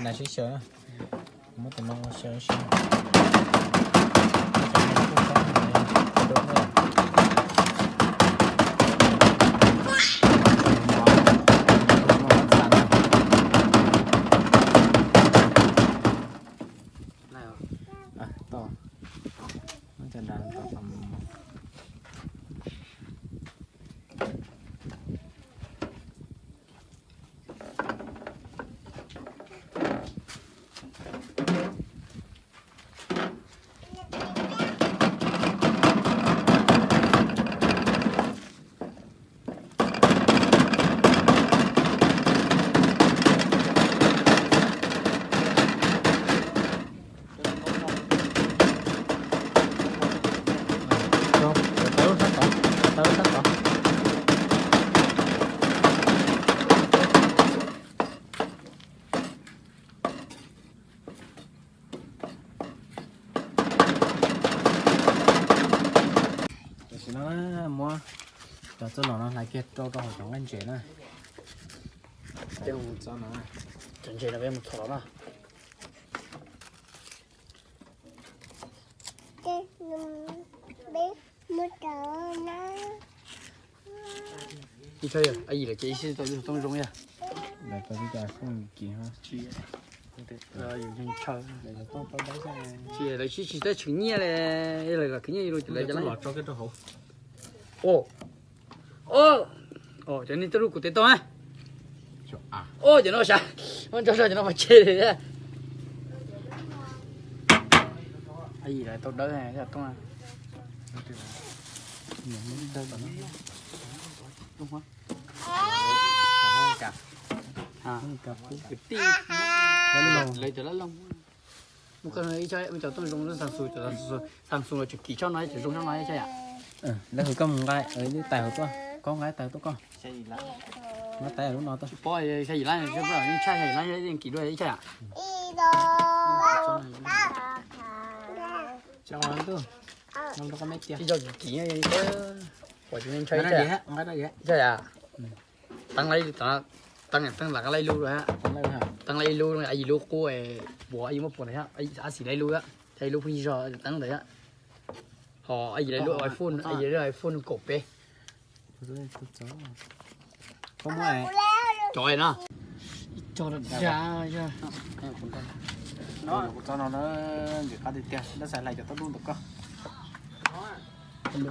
Sib xyaw na, muab tus no xyaw sib. Tam sim no muab cov txuj lom no hlais kiag rau rau hauv cov nqaij ntses na. Cov ntses no peb mus txhom los na. Ib txhia yog a yim lawv ces ib txhia tau tooj zoo yog. Tsis lawv sib tsis tab tshwm nyiaj li, lawv los khwv nyiaj li ces lawv los tso kiag rau hauv. Cov nej tuaj lub kuv tes tau na. Cov no sav, muab tso sav cov no mas tseg li. A yim lawv tau dawb tooj. Lawv cov lab loog. Mus koj ib tsob cov tooj zoo xab xus, cov xab xus los tseem kim tsob no, cov zoo tsob no ib tsob yam. Lawv hws koj mus nqa ib tais hauv tuaj, koj nqa ib tais tuaj koj. Nqa tais lub no tuaj. Tsis paub xya yim lab, tshaj xya yim lab yeej kim dua ib tsob yam. Ib tsob kim kim, pom tsis ntshai ib tsob yam. Teeb lab, teeb lam qab lab ib lub, teeb lab ib lub, a yim lub qub, puas yim muab puas ntawd, a xim lab ib lub, thiab ib lub pheej zog teeb ntawd. Ho a yim lub iPhone, a yim lub iPhone kaum peb. Koj muab cov no. Ib co da da. Kuv tso no na, ntxim qab tiag tiag, dab xaiv hlais cov tauj dub ntawm koj. Ntxim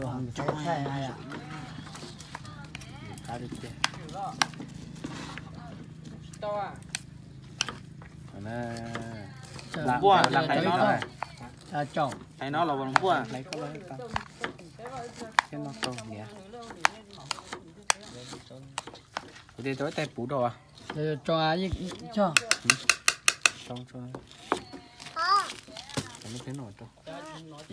qab tiag tiag. Npuaj, hlais no los npuaj. Thiab no tau niam. Kuv tias rau ib tais puv rau. Tso ib co. Tso, tso. Lub peb no rau. Koj muab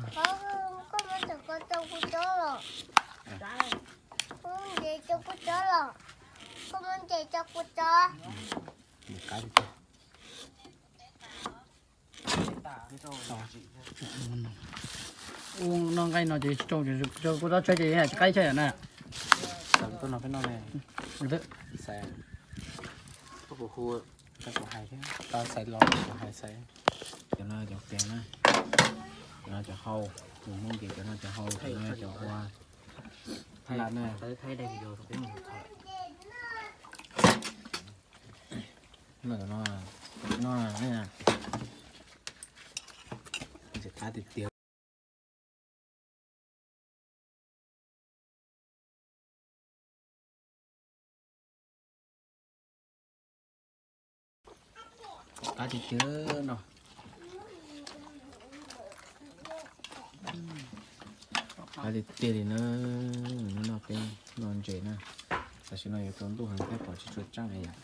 ntses rau kuv tsob los? Koj muab ntses rau kuv tsob los? Koj muab ntses rau kuv tsob. Ua no nqaij no ces tsis rau, kuv tsob tsheb ces tsis qaib tsheb yom na. Xav tuaj no peb noj ne. Xav, koj puas hu, koj puas hais thiab, tau xav los kuv hais xav. Cov no cov pes na, cov no cov hau, tus Hmoob ces cov no cov hau, cov no cov ua. Thaib na. No, no, no, no. Ntxim qab tiag tiag. Qab tiag tiag no. Qab tiag tiag li na. Hnub no peb noj ntses na. Tam sim no yuav tsaus ntuj heev thiab pom tsis tshua tseeb li yom.